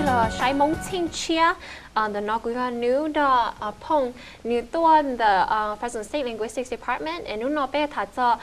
Los saib Hmoob Txheej Tshiab, ntawm no kuv yog Nub Nrog Phooj, nws tuaj ntawm Fresno State Linguistics Department, es hnub no peb tham txog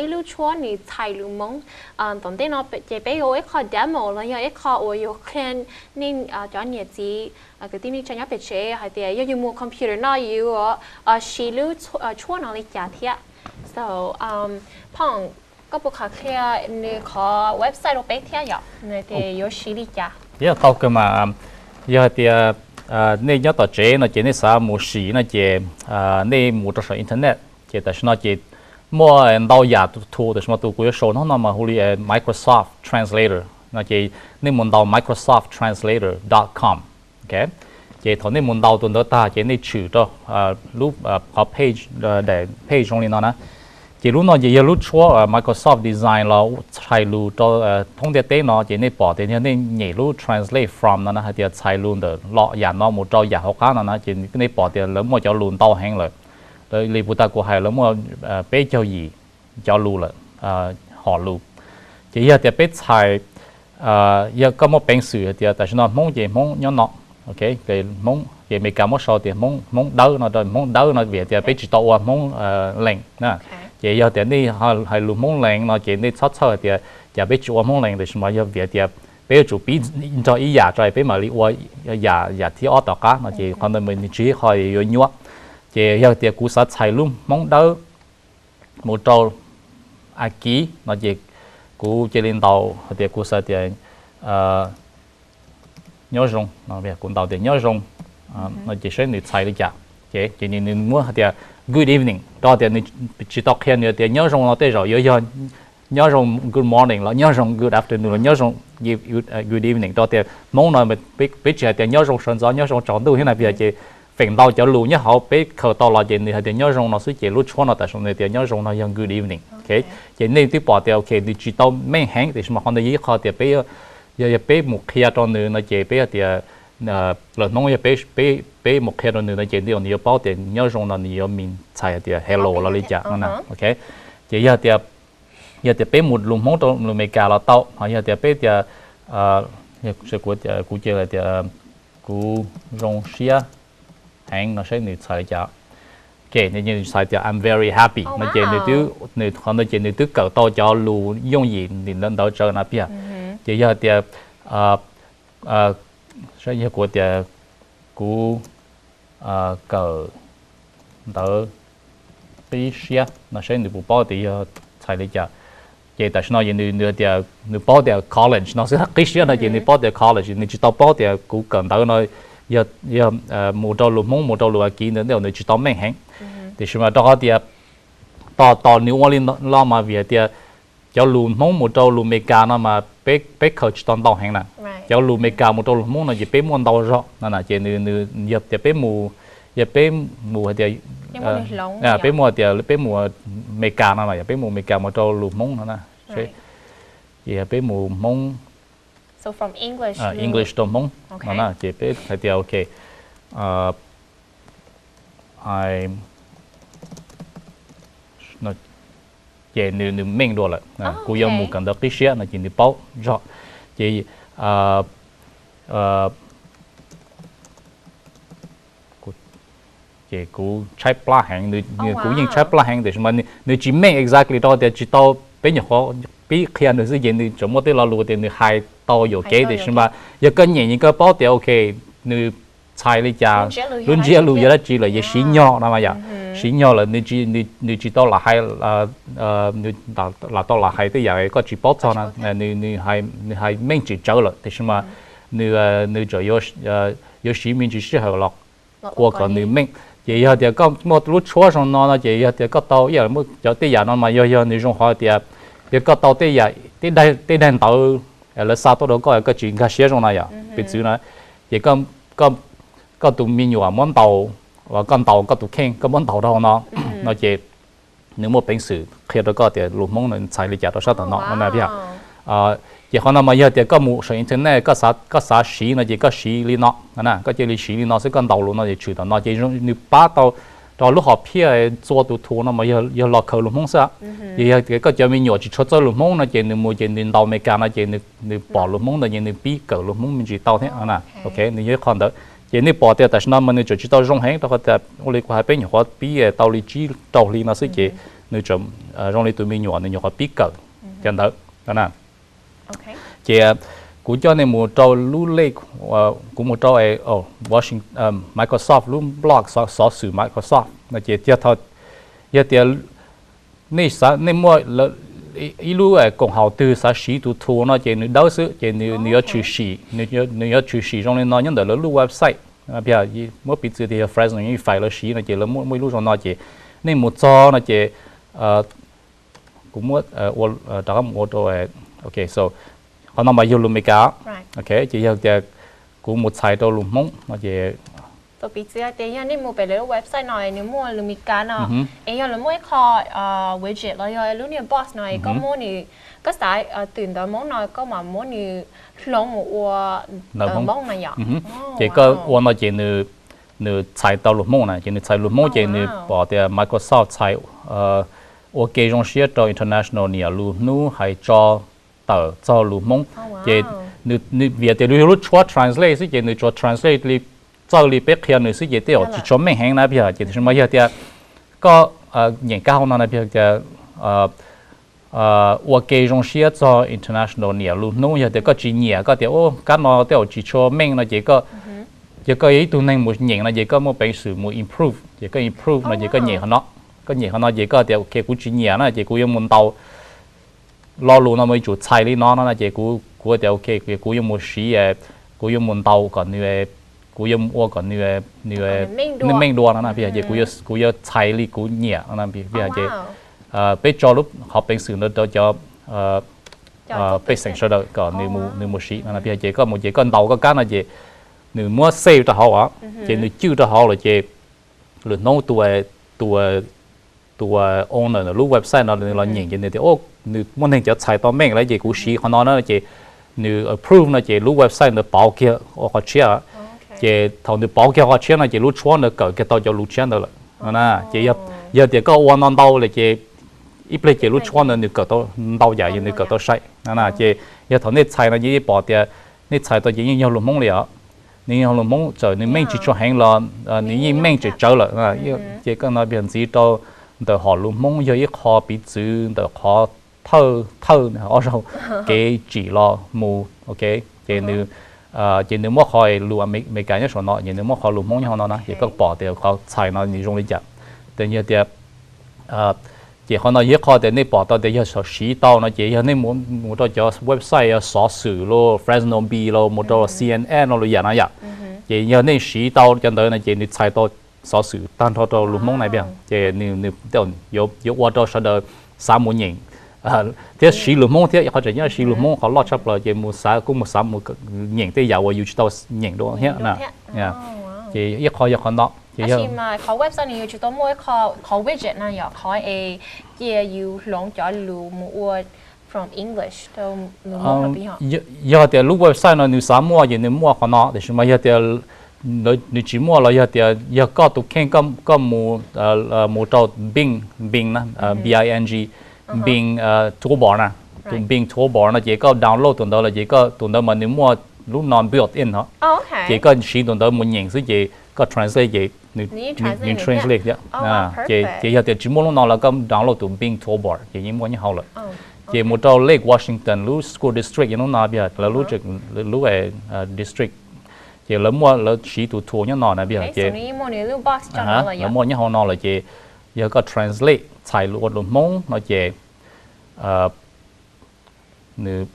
ib lub tshuab nws txhais lus Hmoob. Tom ntej no ces peb yuav ua ib qho demo los yog ib qho uas yuav qhia nej cov niam txiv kwv tij neej tsa nyob pem tsev hais tias yog yus mus computer no yus yuav siv lub tshuab no li cas thiab. So, Phooj, koj puas qhia nws qhov website rau peb thiab yom, nws tias yuav siv li cas? Yog tau kawg mas, yog hais tias nej nyob tom tsev no ces nej xav mus sim no ces nej mus rau saum internet ces tam sim no ces muaj ntau yam tools, tam sim no tus kuv yuav sau hnub no mas hu li Microsoft Translator no ces nej mus ntaus microsoft translator dot com. Ces thaum nej mus ntaus tus ntawd tag ces nej tshwm rau lub qhov page, daim page zoo li no na. Ces lub no ces yog lub tshuab Microsoft design los txhais lus rau thoob ntiaj teb no ces nej pom tias yog nej nyem lub translate from no na hais tias txhais lus ntawm lo yam no mus rau yam hauv qab no na ces nej pom tias lawv muaj cov lus ntau heev lawm. Li puag ta kuv hais lawv muaj peb caug yim cov lus lawm, hom lus. Ces yog tias peb txhais, yog koj muaj peev xwm hais tias tam sim no Hmoob ces Hmoob nyob no, Hmoob ces Amelikas muab sau tias Hmoob, Hmoob Dawb no, Hmoob Dawb no vim tias peb tsis tau ua Hmoob Lees na. Ces yog tias nej hais lus Hmoob Lees no ces nej txhob txhawj hais tias cas peb tsis ua Hmoob Lees, tiam sis mas yog vim tias peb yuav tsum pib nrog ib yam tso peb mam li ua yam, yam thib ob tom qab no ces qhov ntawd nws tsis yog qhov yuav nyuaj. Ces yog tias kuv xav txhais lub Hmoob Dawb mus rau Akiv no ces kuv cia li ntaus hais tias kuv xav tias nyob zoo, kuv ntaus tias nyob zoo no ces saib nws txhais li cas. Ces nws muab hais tias good evening rau tias nws tsis tau qhia nws tias nyob zoo no tej zaum yuav yog nyob zoo good morning los nyob zoo good afternoon los nyob zoo good evening rau tias Hmoob no peb tsis hais tias nyob zoo sawv ntxov nyob zoo tsaus ntuj thiab na, ces feem ntau cov lus nyob hauv peb khaws tau los ces nws hais tias nyob zoo no xwb ces lub tshuab no tam sim no nws tias nyob zoo no yog good evening. Ces nej twb pom tias ok nws tsis tau meej heev tiam sis mas qhov ntawd yog ib qho tias peb, yog peb mus qhia rau nws no ces peb hais tias lawv Hmoob yog peb mus qhia rau nws no ces nws yuav paub tias nyob zoo no nws yuav mean txhais hais tias hello los li cas no na. Ces yog tias, yog tias peb mus lus Hmoob rau lus Amelikas los tau, ho yog tias peb tias, kuv cia li tias kuv zoo siab heev no saib nws txhais li cas. Ok, nws txhais tias I'm very happy no ces nws, qhov ntawd ces nws twb kawm tau cov lus yooj yim ntawd tsawv na piag. Ces yog tias, saib yog kuv tias kuv kawm ntawv qib siab no saib nws puas paub tias yog txhais li cas. Ces tam sim no nws tias nws paub tias college no xwb, qib siab no ces nws paub tias college, nws tsis tau paub tias kuv kawm ntawv no yog mus rau lus Hmoob mus rau lus Akiv ntawd tej zaum nws tsis tau meej heev. Tiam sis mas rau qhov tias tos tos nws ua li no mas vim hais tias cov lus Hmoob mus rau lus Amelikas no mas peb khaws tsis tau ntau heev na. Cov lus Amelikas mus rau lus Hmoob no ces peb muaj ntau zog no na ces nws yog tias peb mus, yog peb mus hais tias, peb muaj tias peb mus Amelikas no mas yog peb mus Amelikas mus rau lus Hmoob no na, ces yog peb mus Hmoob, English rau Hmoob no na ces peb hais tias ok, ces nws, nws meej dua lawm, kuv yuav mus kawm ntawv qib siab no ces nws paub zog. Ces ces kuv tshaib plab heev, kuv yeej tshaib plab heev tiam sis mas nws tsis meej exactly rau tias tsis tau, peb nyuam qhuav pib qhia nws xwb ces nws tseem muaj tej lo lus tias nws hais tau yuam kev tiam sis mas yog koj nyem yeej koj paub tias ok, nws txhais li cas, lub ntsiab lus yog dab tsi lawm, yog siv nyog no mas yom, siv nyog lawm nws tsis tau lam hais, nws lam tau lam hais tej yam koj tsis paub txog no, nws hais meej tsis tsawv lawm tiam sis mas nws tseem yuav siv me ntsis sij hawm los ua kom nws meej. Ces yog tias koj muaj lub tshuab zoo no no ces yog tias koj tau ib yam muaj cov tej yam no mas yog, yog nws zoo qhov tias, yog koj tau tej yam, tej daim ntawv lawv xa tuaj rau koj, koj tsis nkag siab zoo no yom, piv txwv na, ces koj tus me nyuam muab ntaus, koj ntaus koj tus kheej koj muab ntaus rau hauv no, no ces nws muaj peev xwm qhia rau koj tias lus Hmoob no txhais li cas rau sab tom no no na. Ces qhov no mas yog tias koj mus saum internet koj xav siv no ces koj siv li no na, koj cia li siv li no xwb, koj ntaus lus no ces tshwm tom no ces nws pab tau rau lub hom phiaj txua tus thu no mas yog los khaws lus Hmoob xwb. Ces yog tias koj cov me nyuam tsis tshua txawj lus Hmoob no ces nws mus ces nws ntaus Amelikas no ces nws pom lus Hmoob ntawd ces nws pib kawm lus Hmoob me ntsis tau thiab na. Ok, nws yog ib qho ntawd. Ces nej pom tias tam sim no mas nws tseem tsis tau zoo heev rau qhov tias ua li kuv hais peb nyuam qhuav pib tau li tsib rau hli no xwb ces nws tseem zoo li tus me nyuam nws nyuam qhuav pib kawm cov ntawd na. Ces kuv coj nej mus rau lub link, kuv mus rau Washington, Microsoft lub blog, xov xwm Microsoft no ces yog tias nej, nej muaj ib lub koom haum twg xav siv tus thu no ces nws dawb xwb ces nws yuav tshwm sim, nws yuav tshwm sim zoo li no nyob ntawm lawv lub website. Muab piv txwv tias yog Fresno Unified lawv siv no ces lawv muaj muaj ib lub zoo no ces nej mus txog no ces kuv muab rov qab mus ua rau, ok, so qhov no mas yog lus Amelikas. Ok, ces yog tias kuv mus txhais rau lus Hmoob no ces piv txwv tias yog nej mus pem lawv lub website no es nws muaj lus Amelikas no es yog lawv muaj ib qho widget los yog lub niag box no es koj muab nws, koj xav twm ntawv Hmoob no koj mam muab nws hloov mus ua ntawv Hmoob no yom. Ces koj ua no ces nws txhais tau lus Hmoob na, ces nws txhais lus Hmoob ces nws pom tias Microsoft txhais ua ke zoo siab rau International niam lus hnub hais tso tawm txog lus Hmoob. Ces nws vim tias nws yog lub tshuab translate xwb ces nws tsuas translate li txawj li peb qhia nws xwb ces tej zaum tsis tshua meej heev na peb yog. Ces tiam sis mas yog tias koj nyeem kab hauv no na peb yog tias ua ke zoo siab txog International niam lus hnub, yog tias koj tsis nyiam koj tias kab no tej zaum tsis tshua meej no ces koj, ces koj yog ib tug neeg mus nyeem no ces koj muaj peev xwm mus improve, ces koj improve no ces koj nyeem qhov no, koj nyeem qhov no ces koj tias ok kuv tsis nyiam na ces kuv yuav mus ntaus lo lus no mus yuav tsum txhais li no no na ces kuv, kuv tias ok kuv yuav mus siv, kuv yuav mus ntaus kom nws, kuv yuav mus ua kom nws, nws meej dua no na peb yog. Ces kuv yuav txhais li kuv nyiam no peb yog. Ces peb tso lub qhov peev xwm ntawd rau cov pej xeem sawv daws kom nws mus siv no na peb yog. Ces koj mus ces koj ntaus koj kab no ces nws muab save rau hauv, ces nws cwj rau hauv lawm ces lwm hnub tus, tus owner ntawm lub website no nws los nyeem ces nws tias nws muaj neeg cov txhais tau meej lawm ces kuv siv qhov no na ces nws approve no ces lub website ntawd pauv kiag ua qhov tshiab. Ces thaum nws pauv kiag qhov tshiab no ces lub tshuab ntawd kawm kiag tau cov lus tshiab ntawd lawm na. Ces yog tias koj ua no ntau lawm ces ib pliag ces lub tshuab ntawd nws kawm tau ntau yam, yog nws kawm tau sai no na. Ces yog thaum nej txhais no ces yeej pom tias nej txhais tau ces yeej yog lus Hmoob li os. Nws yog lus Hmoob txawm nws meej tsis tshua heev los nws yeej meej tsem tsawv lawm. Ces koj no peb yog ntxiv rau ntawm hom lus Hmoob yog ib qho piv txwv ntawm qhov thawj thawj ob zaug kev tsim los mus, ok. Ces nws, ces nws muab qhov lus Amelikas nyob saum no ces nws muab qhov lus Hmoob nyob hauv no na ces koj pom tias qhov txhais no nws zoo li cas. Ces yog tias, ces qhov no yog ib qho tias nej pom tau tias yog siv tau no ces yog nej mus rau cov website yog xov xwm los Fresno Bee los mus rau C N N no lus yam no yom. Ces yog nej siv tau cov ntawd no ces nws txhais tau xov xwm tag nrho rau lus Hmoob na peb yog. Ces nws yuav ua rau sawv daws xav mus nyeem thiab siv lus Hmoob thiab, qhov tseem ceeb siv lus Hmoob qhov loj tshaj plaws ces mus xav kuj mus xav mus nyeem tej yam uas yus tsis tau nyeem dua thiab na. Ces ib qho yog qhov no ces yog qhov widget no yog qhov es cia yus hloov cov lus mus ua from English rau lus Hmoob. Yog tias lub website no nws xav muaj ces nws muaj qhov no, tiam sis mas yog tias nws tsis muaj los yog tias yog koj tus kheej koj mus, mus rau Bing, Bing na, B I N G, Bing Toolbar na, tus Bing Toolbar no ces koj download tus ntawd los ces koj tus ntawd mas nws muaj lub no built in no. Ces koj siv tus ntawd mus nyeem xwb ces koj translate ces nws translate thiab. Ces yog tias tsis muaj lub no los koj download tus Bing Toolbar ces yeej muaj nyob hauv lawm. Ces mus rau Lake Washington lub school district yog lub no, lawv lub, lub district, ces lawv muaj, lawv siv tus tool nyob no na peb yog. Ces lawv muaj nyob hauv no lawm ces yog koj translate txhais ua lus Hmoob no ces nws,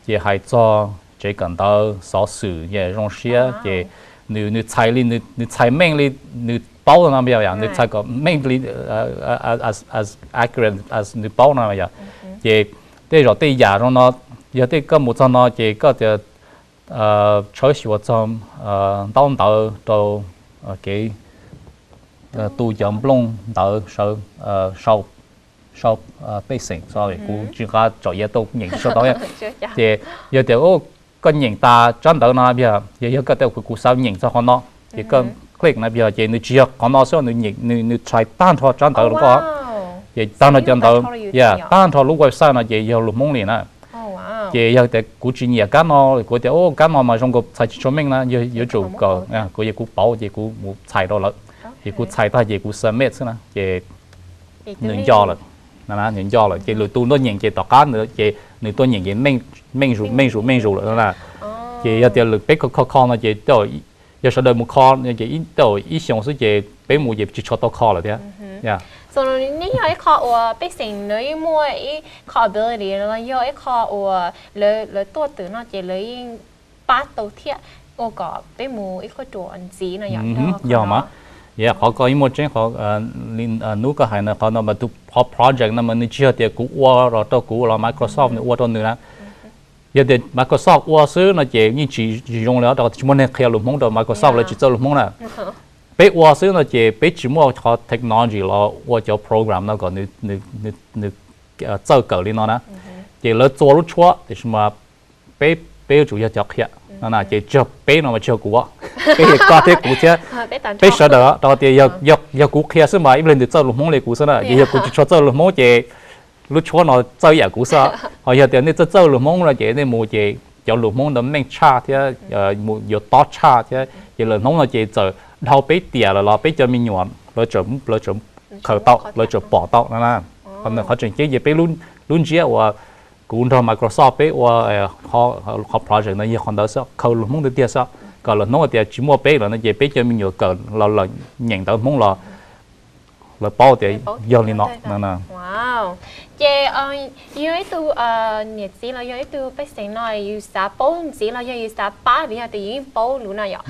ces hais txog tsev kawm ntawv xov xwm zoo siab ces nws, nws txhais li, nws txhais meej li, nws paub no peb yog, nws txhais kom meej li, as accurate as nws paub no yom. Ces tej zaum tej yam zoo no yog tej koj mus txog no ces koj tias tshawb xyuas txog ntaub ntawv rau kev tu cov nplooj ntawv sau, sau pej xeem, kuv tsis nqa tsom iav tau nyeem tsis tau thiab. Ces yog tias koj nyeem tas tsab ntawv no peb yog, yog koj tias kuv xav nyeem txog qhov no ces koj click na, yog ces nws tsis yog qhov no xwb, nws nws nws tshais tag nrho tsab ntawv rau koj, ces tag nrho cov ntawv, yeah, tag nrho lub website no ces yog lus Hmoob li na. Ces yog tias kuv tsis nyiam kab no, kuv tias kab no mas zoo nkaus txhais tsis tshua meej na, yuav tsum kom kuv, yog kuv pauv ces kuv mus txhais rau lawm, ces kuv txhais tag ces kuv submit xwb na ces nws nco lawm, nws nco lawm ces lwm tus tuaj nyeem ces tom qab ces nws tuaj nyeem ces meej, meej zus meej zus meej zus lawm na. Ces yog tias lwm peb kho kho kho no ces yog sawv daws mus kho ces ib, ib xyoos xwb ces peb mus ces tsis tshua tau kho lawm thiab. Yog, nej yog ib qho uas pej xeem nws yeej muaj ib qho ability los yog ib qho uas lawv tuaj twm no ces lawv yeej pab tau thiab ua kom peb mus ib qho ruam ntxiv no yog. Yog mas, yog qhov koj yeej muaj tseeb qhov, hnub koj hais no qhov no mas tus qhov project no mas nws tsis yog tias kuv ua los rau kuv los Microsoft nws ua rau nws na. Yog tias Microsoft ua xwb no ces yeej tsis zoo li os, rau qhov tsis muaj neeg qhia lus Hmoob rau Microsoft, lawv tsis txawj lus Hmoob na. Peb ua xwb no ces peb tsis muaj qhov technology los ua cov program no kom nws txawj kawm li no na. Ces lawv txua lub tshuab tiam sis mas peb, peb yuav tsum yog cov qhia no na, ces tsis yog peb no mas tsis yog kuv, peb yog koj thiab kuv thiab, peb sawv daws, rau qhov tias yog kuv qhia xwb mas ib leeg twg txawj lus Hmoob li kuv xwb na, ces yog kuv tsis tshua txawj lus Hmoob ces lub tshuab no txawj ib yam kuv xwb. Ho yog tias nej txawj txawj lus Hmoob no ces nej mus ces cov lus Hmoob ntawd meej tshaj thiab mus yuav tob tshaj thiab, ces lawm hnub no ces txawm dhau peb tiam lawm los peb cov me nyuam lawv tseem khaws tau, lawv tseem pom tau no na. Qhov no qhov tseem ceeb ces peb lub ntsiab uas kuv nrog Microsoft peb ua qhov project no yog qhov ntawd xwb, khaws lus Hmoob tiag tiag xwb, kom lawm hnub tias tsis muaj peb lawm no ces peb cov me nyuam kawm los lawm nyeem ntawv Hmoob los lawv paub tias yog li no. Ces yus yog ib tug niam txiv los yog ib tug pej xeem no yus xav paub ntxiv los yog yus xav pab vim yog tias yus yeej paub lus no yom,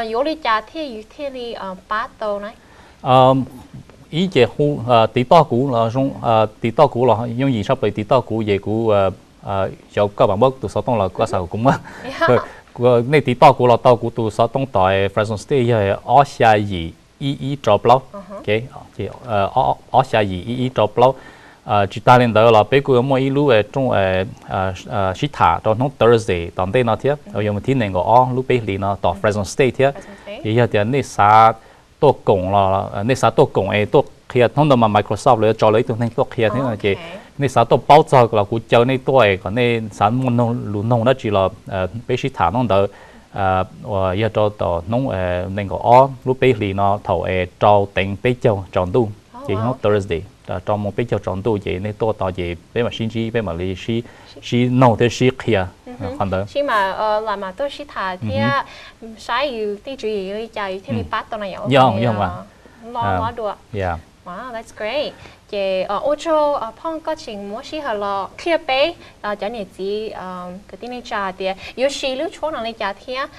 yuav ua li cas thiaj yus thiaj li pab tau na? Ib ces hu, tiv toj kuv los zoo, tiv toj kuv los yooj yim tshaj plaws, tiv toj kuv ces kuv, xyov koj mam muab tus xov tooj los koj xav kuv muab. Nej tiv toj kuv los tau, kuv tus xov tooj tom Fresno State yog ob xya yim ib ib rau plaub, ob xya yim ib ib rau plaub. Tsis tas li ntawd los peb kuj yuav muaj ib lub rooj sib tham rau hnub Thursday tom ntej no thiab, yog mus thib nees nkaum ob lub peb hlis no tom Fresno State thiab. Ces yog tias nej xav tuaj koom los, nej xav tuaj koom es tuaj qhia, hnub ntawd mas Microsoft lawv yuav tso lawv ib tug neeg tuaj qhia thiab no ces nej xav tuaj paub txog los kuv caw nej tuaj es kom nej xav muaj lus noog dab tsi los peb sib tham hnub ntawd uas yog rau tom hnub nees nkaum ob lub peb hlis no thaum es rau teev peb caug tsaus ntuj, ces hnub Thursday rau moo peb caug tsaus ntuj ces nej tuaj tod ces peb mam sib ntsib, peb mam li sib noog thiab sib qhia qhov ntawd. Sib mam, lam mam tuaj sib tham thiab saib yus tej tswv yim li cas yus thiaj li pab tau na yom. Yog, yog mas. Mob dua. Wow, that's great. Ces ua tsaug Phooj koj tseem muab sij hawm los qhia peb cov niam txiv kwv tij neej tsa hais tias yuav siv lub tshuab no li cas thiab.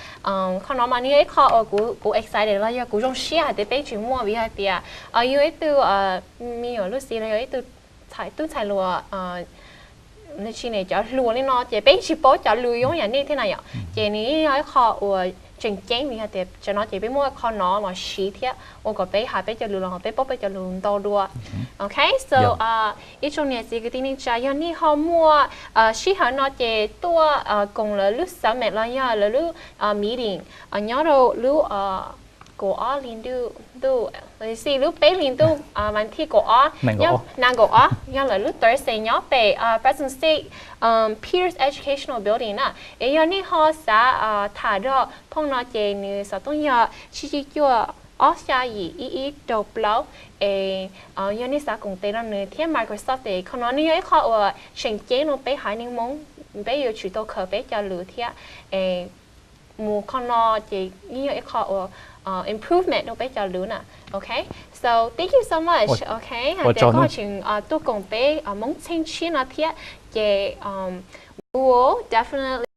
Qhov no mas nws yog ib qho uas kuv, kuv excited los yog kuv zoo siab hais tias peb tseem muaj vim hais tias yus yog ib tug me nyuam lub xim los yog ib tug tub ntxhais hluas, nws tsis niam cov hluas li no ces peb tsis paub cov lus zoo yam nej thiab na yom. Ces nws yog ib qho uas tseem ceeb vim hais tias tsam no ces peb muab qho no los siv thiab ua kom peb hais peb cov lus los peb paub peb cov lus ntau dua. Ok, so ib tsoom niam txiv kwv tij neej tsa yog nej ho muaj sij hawm no ces tuaj koom lawv lub summit los yog lawv lub meeting nyob rau lub kaum ob hli ntuj, xi lub peb hlis ntuj, vas thib kaum ob, nees nkaum ob, yog lawm lub Thursday nyob pem Fresno State Pierce Educational Building na. Es yog nej ho xav tham rau Phooj no ces nws xov tooj yog tsib tsib cuaj ob xya yim ib ib rau plaub. Es yog nej xav koom tes rau nws thiab Microsoft es qhov no nws yog ib qho uas tseem ceeb rau peb haiv neeg Hmoob, peb yuav tsum tau khaws peb cov lus thiab. Es mus qhov no ces yeej yog ib qho uas improvement rau peb cov lus na. Ok, so thank you so much. Ok, hais tias koj tseem tuaj koom peb Hmoob txheej tshiab no thiab ces we will definitely